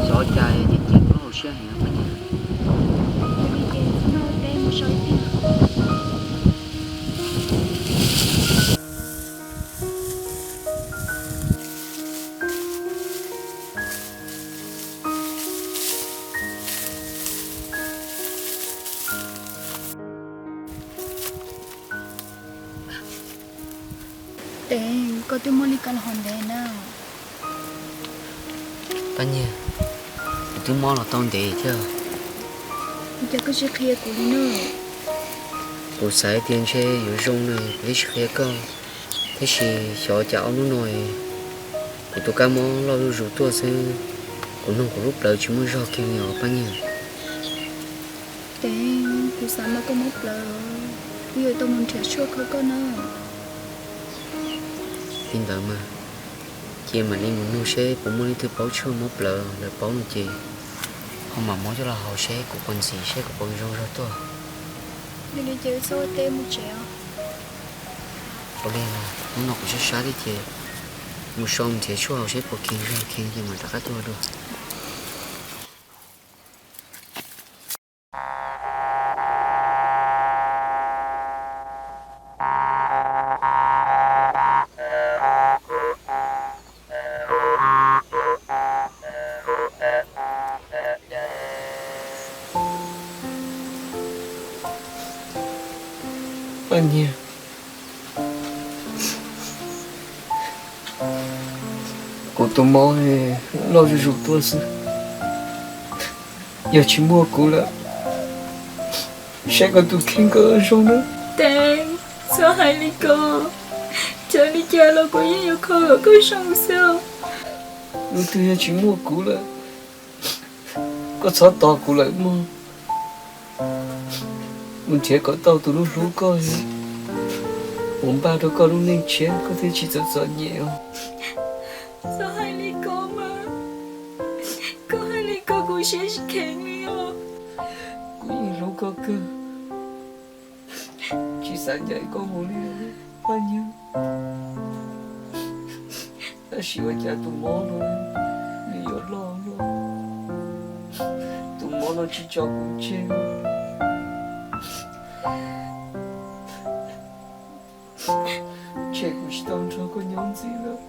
Xyov cas ces cia kuv hauv siab heev pab nyab. Tev, koj twb mob li ko los hov ntev na. Paj Nyiag, kuv twb mob los tau ntev thiab. Ua cas koj tsis qhia kuv li na? Kuv xav tias ntshe yuav zoo na kuv thiaj tsis qhia koj, tab sis xyov cas ob hnub no kuv tus kab mob loj zuj zus tuaj xwb. Kuv nug kuv lub plawv tsis muaj zog kiag li os Paj Nyiag. Tev, kuv xav mas koj mob plawv, kuv yuav tau mus nrhiav tshuaj kho koj na. Li ntawd mas, cia mam li mus nug seb puas muaj leej twg paub tshuaj mob plawv, lawv paub no ces ho mam muab coj los haus seb kuv puas ntxim, seb kuv puas zoo zog tuaj. Yog li ces wb txhob ua teb mus tsev os. Ua li, hnub no kuv sab sab thiab ces mus so mus nrhiav tshuaj haus seb puas kheev zog, kheev ces mam rov qab tuaj dua. Paj Nyiag, kuv tus mob loj zuj zus tuaj xwb. Yog tsis muaj kuv lawm, saib koj tus kheej koj zoo na. Tev, txhob hais li ko. Txawm li cas los kuv yeej yuav kho kom koj zoo xwb. Hnub twg yog tsis muaj kuv lawm, koj txhob tos kuv lawm mog. Mus nrhiav kom tau tus hlub hlub koj, mus npaj rau koj lub neej tshiab koj thiaj tsis txom txom nyem os. Txhob hais li ko mas, koj hais li ko kuv siab tsis kheev li os. Kuv yeej hlub koj kawg, tsis xav ncaim koj mus li Paj Nyiag. Tab sis ua cas tus mob no nws yuav loj no, tus mob no tsis tso kuv tseg. Tseg kuv tsis tau nrog koj nyob ntxiv lawm.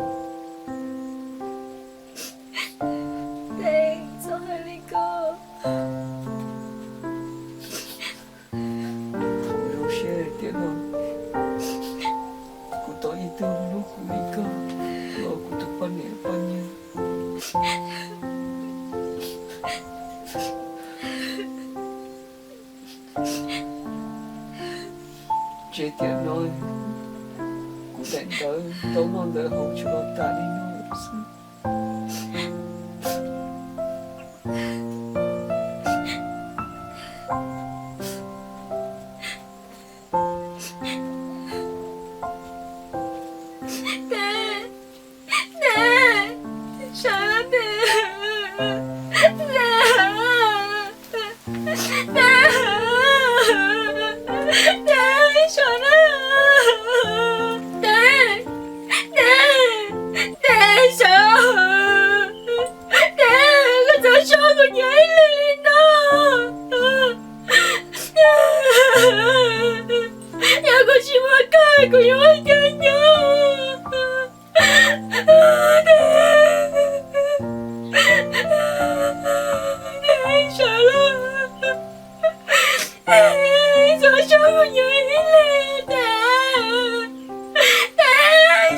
Txhob hais li ko. Kuv zoo siab tias no kuv tau ib tug hlub kuv li koj los kuv tus poj niam poj nyiag. Tsev tiam no kuv daim ntawv tau noj ntawv haus tsuas los tas li no xwb. Koj txhob tso kuv nyob ib leeg li no. Yog kuv tsis muaj koj kuv yuav ua cas nyob. Txhob tso kuv nyob ib leeg, Tev, Tev,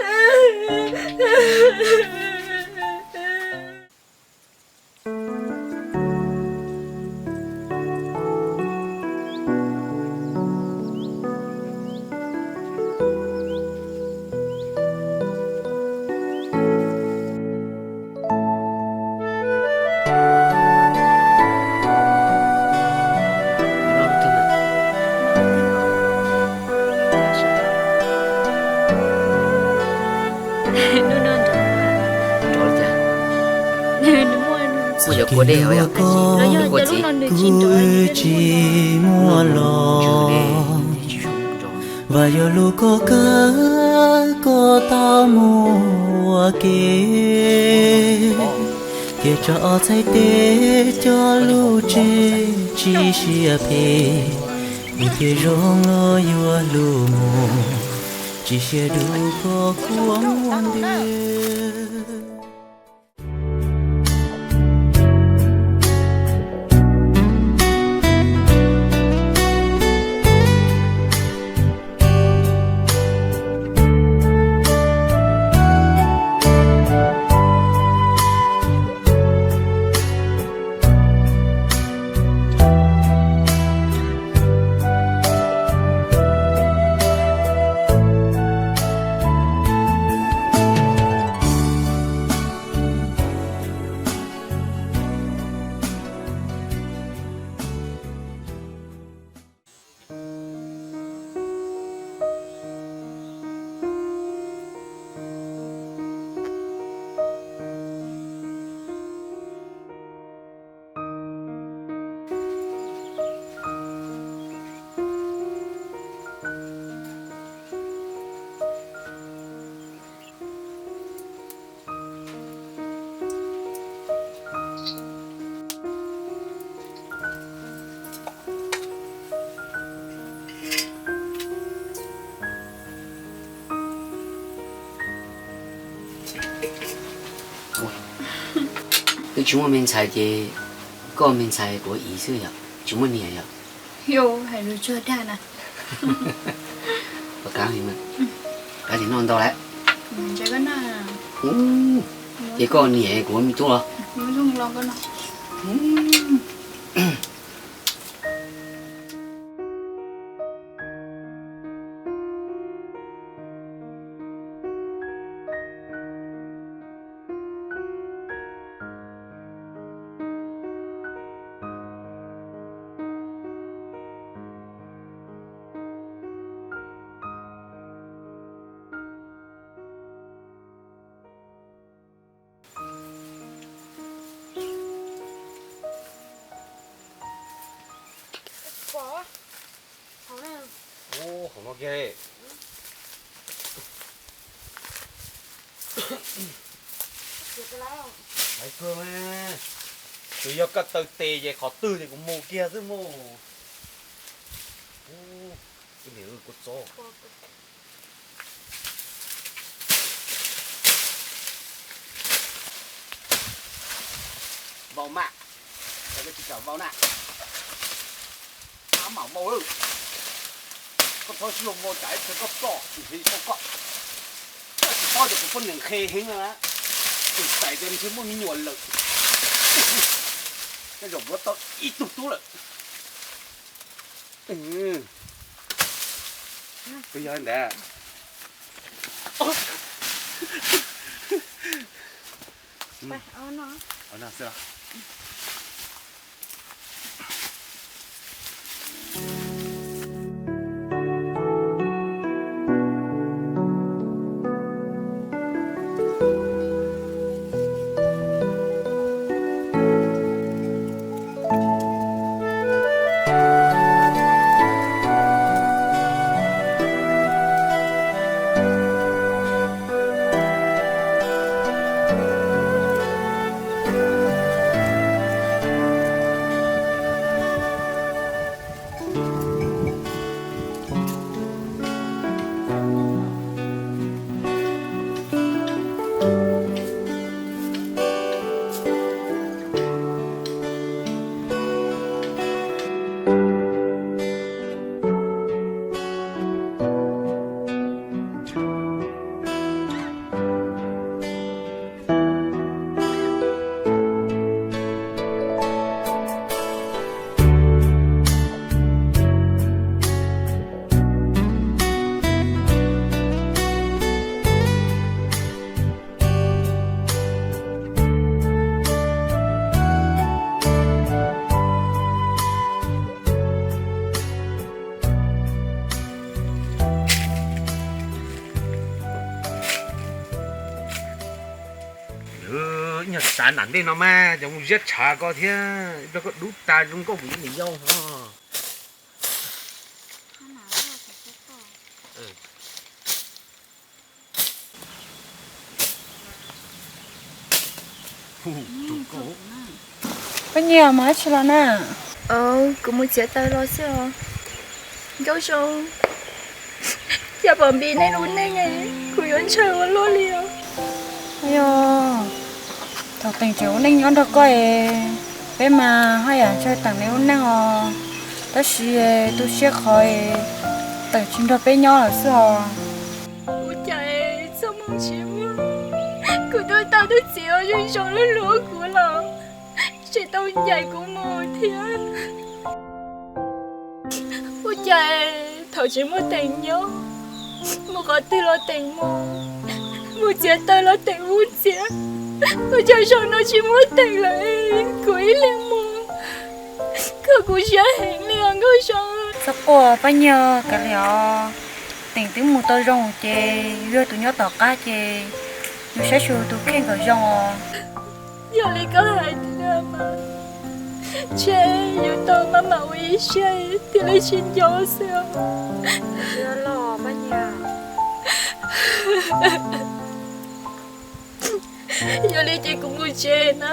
Tev, Tev, Tev, Tev. Ua dej ua ko, kuv txiv, kuv tsis muaj los, vas yog lus koj kawg koj tau mus ua ke, ces tso ob txhais tes coj lub tsev tsis siab phem, ib tiam zoo los yuav luag mus, tsis siab dub koj kua muag ntiag. Twb tsis muaj me ntxhais ces koj me ntxhais kuv ib xwb yom, tsis muaj niam yom? Yog hais lus tsuag dag na. Kav liam noj ntau lawm. Ces koj niam kuv me tub los? Ub, hauv no kiag li. Laiv kawg mas. Tsuas yog koj taw tes ces qhov twg ces kuv mus kiag xwb mus. Ub, ib niam kua txob. Vau mas, koj tsis kam vau na. Ab mam vau lawm. Koj txhob sib zog vau tsam ib pliag koj ploj nrhiav tsis tau koj. Koj tsis paub tias kuv poj niam nqhe heev na. Tus tais tias ntshe muaj me nyuam lawm. Tej zaum kuv tau ib tug tub lawm. Twb yog ntawd. Tav nram ntej no mas cov mus ziab tshav ko thiab, nrog koj dub tas zoo nkauj kuv yuav niam yau ho. Poj Nyiaj, mus dab tsi los na? Kuv mus txiav taws los xwb os. Nkauj Zoo, cas pom Npis neej lub neej, kuv yuav ntshaw ua luaj li os. Yog thaum Teem tseem ua neej nyob nrog koj es, peb mas haj yam ntshaw Teem lub neej os. Tab sis tu siab qhov Teem tsis nrog peb nyob lawm xwb os. Ua cas txoj hmoo tsis muaj, kuv twb tau tus txiv uas zoo zoo hlub hlub kuv los tseem tau ncaim kuv mus thiab. Ua cas thaum tsis muaj Teem nyob, mus qhov twg los Teem mus, mus txiav taws los Teem mus txiav. Ua cas zaum no tsis muaj Teem lawm, kuv ib leeg mus, kho kuv siab heev li os Nkauj Zoo. Txhob quaj Paj Nyiaj, kav liam os. Teem twb mus tau zoo ces yog tus nyob tom qab ces yus saib xyuas tus kheej kom zoo os. Yog li koj hais tiag mas, ntshe yuav tau maj mam ua ib siab thiaj li sib nco xwb. Yog li ces kuv mus tsev na.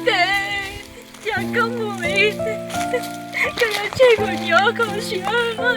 Tes, yog koj mus ib, koj yuav tseg kuv nyob kho siab no.